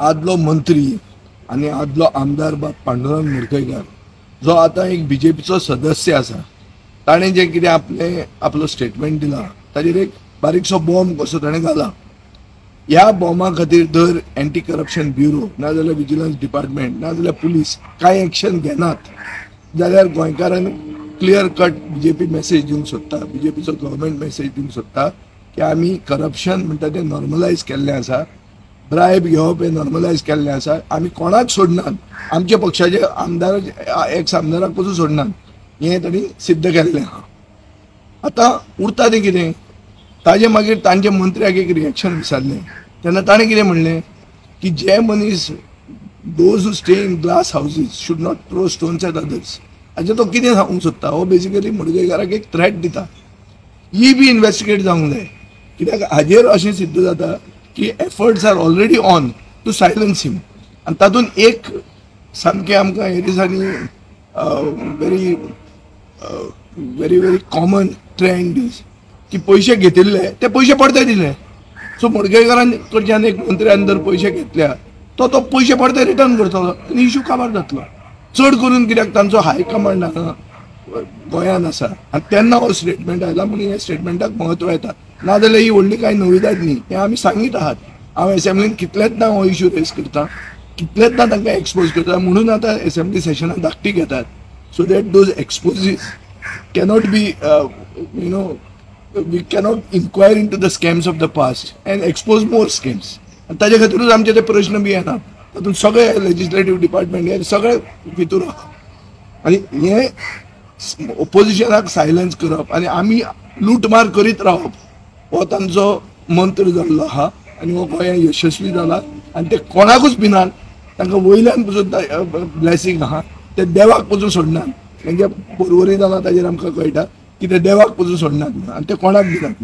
आदलो मंत्री आनी आदलो आमदार बाब पांडुरंग मडकयकार जो आतां एक बीजेपीचो सदस्य आसा, ताणें जें कितें आपलें आपलो स्टेटमेंट दिला ताजेर एक बारीकसो बॉम्ब कसो ताणें घाला. ह्या बॉम्बा खातीर जर एंटी करप्शन ब्युरो नाजाल्यार विजिलन्स डिपार्टमेंट नाजाल्यार पुलीस कांय एक्शन घेनात जाल्यार गोंयकारांक क्लियर कट बीजेपी मेसेज दिवंक सोदता, बीजेपीचो गव्हर्मेंट मेसेज दिवंक सोदता की आमी करप्शन म्हणटा तें नॉर्मलायज केल्लें आसा, ब्रायब घेवप हें नॉर्मलायज केल्लें आसा, आमी कोणाक सोडनात, आमच्या पक्षाचे आमदार एक्स आमदाराक पसून सोडनात, हें तांणी सिद्ध केल्लें आहा. आतां उरता तें कितें, ताजे मागीर तांच्या मंत्र्याक एक रिएक्शन विचारलें तेन्ना ताणें कितें म्हणलें की जे मनीस those who stay in glass houses should not throw stones at others. हाजें तो कितें सांगूंक सोदता, हो बेसिकली मडकयकाराक एक थ्रेट दिता. ही बी इन्वेस्टिगेट जावंक जाय, कित्याक हाजेर अशें सिद्ध जाता की efforts are already on to silence him. आनी तातूंत एक सामकें आमकां हे दिसांनी very very very common trend is की पयशे घेतिल्ले ते पयशे परते दिले. सो मडकयकारान कडच्यान एक मंत्र्यान जर पयशे घेतल्या तो तो पयशे परते रिटर्न करतलो आनी इशू काबार जातलो. चड करून कित्याक तांचो हाय कमांड हांगा गोंयांत आसा आनी तेन्ना हो स्टेटमेंट आयला म्हणून ह्या स्टेटमेंटाक म्हत्व येता. नाजाल्यार ही व्हडली कांय नविदाद न्ही, हें आमी सांगीत आहात. हांव एसेंब्लीन कितलेच ना हो इशू रेज करता, कितलेच ना तांकां एक्सपोज करता, म्हणून आतां एसेंब्ली सेशनाक धाकटी घेतात so that those exposes cannot be you know we cannot inquire into the scams of the past and expose more scams. आनी ताजे खातीरूच आमचे ते प्रश्न बी येना, तातूंत सगळे लेजिस्लेटीव डिपार्टमेंट हे सगळे भितूर आहा. आनी हें ओपोजिशनाक सायलन्स करप आनी आमी लूटमार करीत रावप हो तांचो मंत्र जाल्लो आहा आनी हो गोंयांत यशस्वी जाला. आनी ते कोणाकूच भिनात, तांकां वयल्यान पसून ब्लेसींग आहा, ते देवाक पसून सोडनात. तेंच्या पोरवरी जाला ताजेर आमकां कळटा की ते देवाक पसून सोडनात आनी ते कोणाक भिनात.